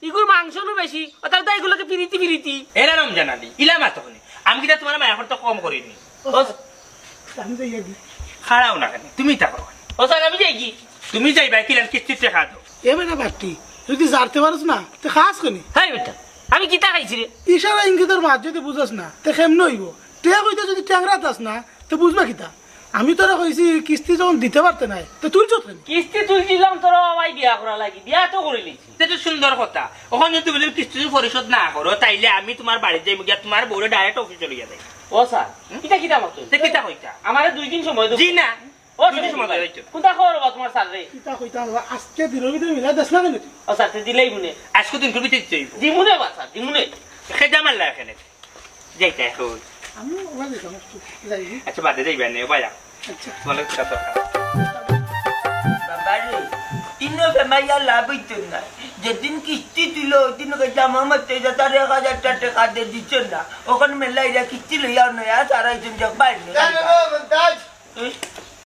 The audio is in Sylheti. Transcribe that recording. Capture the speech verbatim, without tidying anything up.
ইগুর মাংস নু বেশি, অতার তো ইগুর লগে পিরিতি পিরিতি। এরা রমজান আলী, ইলা মাতো কেনে? আমি কিতা তুমার মায়া করতে কম করিনি? ও, আমি যাই আর কি। খাড়াও না কেনে, তুমি তা করো। ও স্যার, আমি যাই কি? তুমি যাইবায় কিলান কিস্তির টেকা দেও। এ বেটা বাট্টি, তুই যদি জারতে পারস না, তে খাস কেনে? হাই বেটা, আমি কিতা খাইছি রে? ইশারা ইঙ্গিতর মাত যদি বুঝস না, তে কেমনে অইবো? টেকা কইতে যদি টেংরা দাস না, তে বুঝবা কিতা? আমি তোরে কইছি, কিস্তি যখন দিতে পারতে নায়, তে তুলছত কেনে? কিস্তি তুলছিলাম তোর বাবাই বিয়া করার লাগি, বিয়া তো করিলিছি। তে তো সুন্দর কথা। অখন যদি তুমি কিস্তি যদি পরিশোধ না করো, তাইলে আমি তুমার বাড়িত যাইমু গিয়া তুমার বউরে direct অফিসো লইয়া যাইমু। ও স্যার, কিতা কিতা মাতো? তে কিতা কইতা? আমারে দুই দিন সময় দেও। জি না। ও দুই দিন সময় দেও। কুনতা খবর বা তুমার স্যার রে? কিতা কইতাম বা, আজকে দিনর ভিতরে মিলাই দেস না কেনে তুই? ও স্যার, তে দিলাইমুনে। আজকে দিনর ভিতরে দিতে অইবো। দিমুনে বা স্যার, দিমুনে। খেদা মারলা এখানে। যাইতা এখন। আমি ওখানে যাইতাম একটু, যাই। আচ্ছা, বাদে যাইবা নে, বায়া। আচ্ছা। তোমার লগে কথা দরকার। বাবা রে, ইনো বেমাইয়া লাভ অইতো না। যেদিন কিস্তি দিল, ওই দিন ওকে জামা মারতে যা, তার এক হাজার টেকা দে দিছ না। অখন মেলা এরা কিস্তি লইয়াও নয়, আর তারা একজন যাক বাইরে। জানো গো, মন্তাজ, এই?